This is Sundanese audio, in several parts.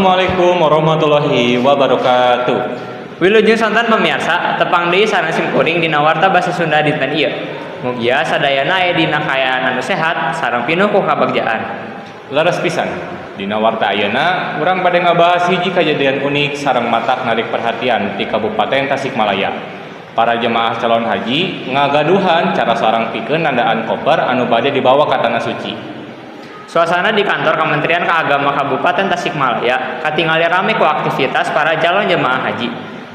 Assalamualaikum warahmatullahi wabarakatuh. Wilujeng sonten, pemirsa, tepang deui sareng simkuring dina Warta Basa Sunda dinten ieu. Mugia sadayana aya dina kaayaan anu sehat sareng pinuh ku kabagjaan. Leres pisan. Dina warta ayeuna urang bade ngabahas hiji kajadian unik sareng matak narik perhatian di Kabupaten Tasikmalaya. Para jemaah calon haji ngagaduhan cara sarang pikeun nandaan koper anu bade dibawa ka tanah suci. Suasana di kantor Kementerian Keagama Kabupaten Tasikmalaya katingali rame ku aktivitas para calon jemaah haji.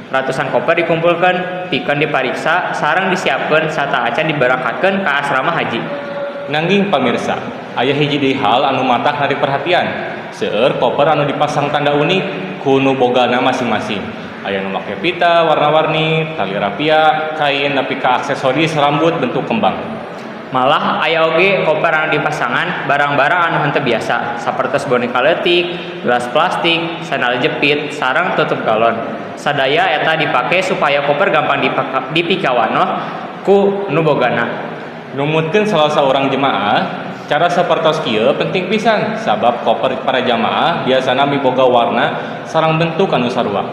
Ratusan koper dikumpulkan, pikeun dipariksa, sareng disiapkeun sateuacan diberangkatkeun ka asrama haji. Nanging pamirsa, aya hiji deui hal anu matak narik perhatian. Seueur koper anu dipasang tanda unik ku nu bogana masing-masing. Aya nu make pita warna-warni, tali rapia, kain, nepi ka aksesoris rambut bentuk kembang. Malah aya oge koper anu dipasangan barang-barang anu henteu biasa, sapertos boneka leutik, gelas plastik, sandal jepit, sareng tutup galon. Sadaya eta dipake supaya koper gampang dipikawanoh ku nu bogana. Numutkeun salah saurang jemaah, cara sapertos kieu penting pisan sabab koper para jamaah biasana miboga warna sareng bentuk anu sarua.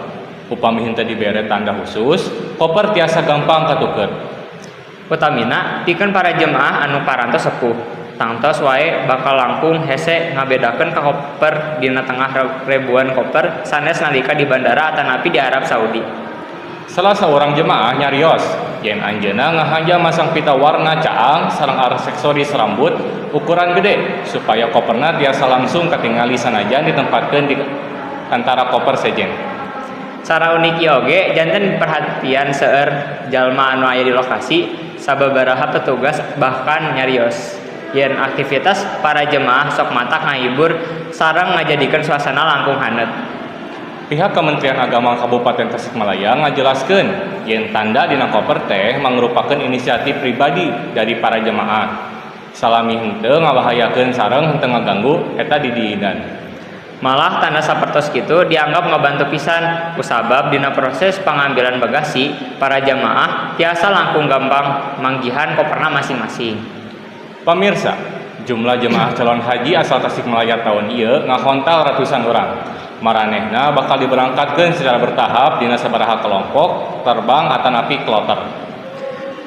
Upami henteu dibere tanda khusus, koper tiasa gampang katuker. Utamina pikeun para jemaah anu parantos sepuh. Tangtos wae bakal langkung hese ngabedakeun ka koper dina tengah ribuan koper sanes nalika di bandara atanapi di Arab Saudi. Salah saurang jemaah nyarios yen anjeunna ngahaja masang pita warna caang sareng aksesoris rambut ukuran gede supaya koperna tiasa langsung katingali sanajan ditempatkeun di antara koper sejen. Cara unik ieu oge janten perhatian seueur jalma anu aya di lokasi. Sababaraha petugas bahkan nyarios yen aktivitas para jemaah sok matak ngahibur sareng ngajadikeun suasana langkung haneut. Pihak Kementerian Agama Kabupaten Tasikmalaya ngajelaskeun yen tanda dina koper teh mangrupakeun inisiatif pribadi dari para jemaah. Salami henteu ngabahayakeun sareng henteu ngaganggu, eta didiinan. Malah tanda sapertos kitu dianggap ngabantu pisan kusabab dina proses pengambilan bagasi para jamaah tiasa langkung gampang manggihan koperna masing-masing. Pamirsa, jumlah jemaah calon haji asal Tasikmalaya tahun ieu ngahontal ratusan orang. Maranehna bakal diberangkatkeun secara bertahap dina sabaraha kelompok terbang atanapi kloter.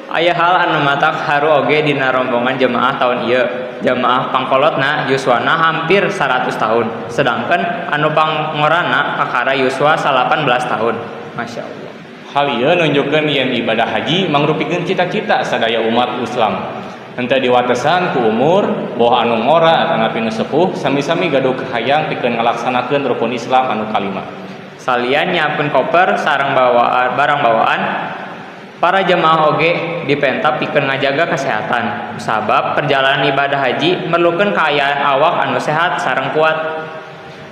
Aya hal anu matak haru oge dina rombongan jemaah tahun ieu. Jamaah pangkolotna yuswana hampir 100 tahun, sedangkan anu pangngorana kakara yuswa 18 tahun. Masya Allah. Hal ieu nunjukkeun yen ibadah haji mangrupikeun cita-cita sadaya umat Islam. Henteu diwatesan ku umur, boh anu ngora atanapi nu sepuh, sami-sami gaduh kahayang pikeun ngalaksanakeun rukun Islam anu kalima. Salian nyiapkeun koper sareng bawaan barang bawaan, para jemaah oge dipenta pikeun ngajaga kesehatan, sabab perjalanan ibadah haji merlukeun kaayaan awak anu sehat sareng kuat.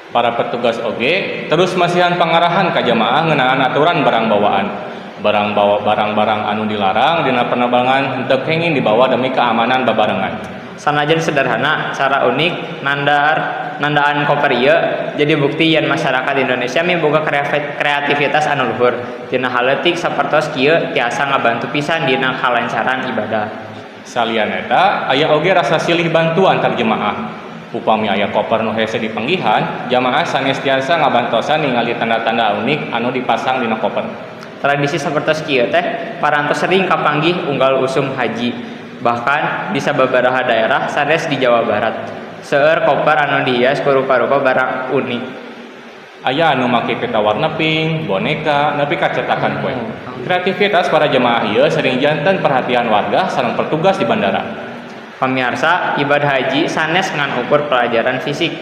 Para petugas oge terus masihan pangarahan ka jamaah ngeunaan aturan barang bawaan. Barang bawa barang-barang anu dilarang dina penerbangan henteu kenging dibawa demi keamanan babarengan. Sanajan sederhana, cara unik nandaan koper ieu jadi bukti yen masyarakat Indonesia miboga kreativitas anu luhur. Dina hal leutik sapertos kieu tiasa ngabantu pisan dina kalancaran ibadah. Salian eta, aya oge rasa silih bantu antar jemaah. Upami aya koper nu hese dipanggihan, jamaah sanes tiasa ngabantosan ningali tanda-tanda unik anu dipasang dina koper. Tradisi sapertos kieu teh parantos sering kapanggih unggal usum haji, bahkan di sababaraha daerah sanes di Jawa Barat. Seueur koper anu dihias ku rupa-rupa barang unik. Aya anu make pita warna pink, boneka, nepi ka cetakan kue. Kreativitas para jemaah ieu sering janten perhatian warga sareng petugas di bandara. Pamiarsa, ibadah haji sanes ngan ukur pelajaran fisik,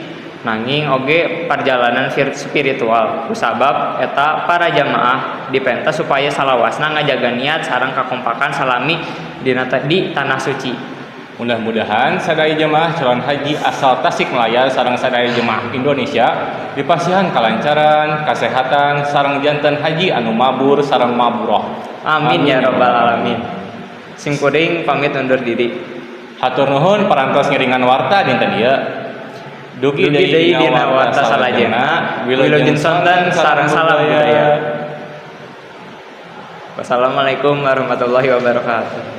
nanging oge perjalanan spiritual. Kusabab eta, para jamaah dipenta supaya salawasna ngajaga niat sareng kakompakan salami di tanah suci. Mudah-mudahan sadaya jemaah calon haji asal Tasikmalaya sareng sadaya jemaah Indonesia dipasihan kalancaran, kesehatan, sareng janten haji anu mabrur sareng mabruroh. Amin ya robbal alamin. Simkuring pamit undur diri. Hatur nuhun parantos ngiringan warta dinten ieu. Dugi Dugi deui dina warta salajengna. Wilujeng sonten sareng salam budaya. Wassalamualaikum warahmatullahi wabarakatuh.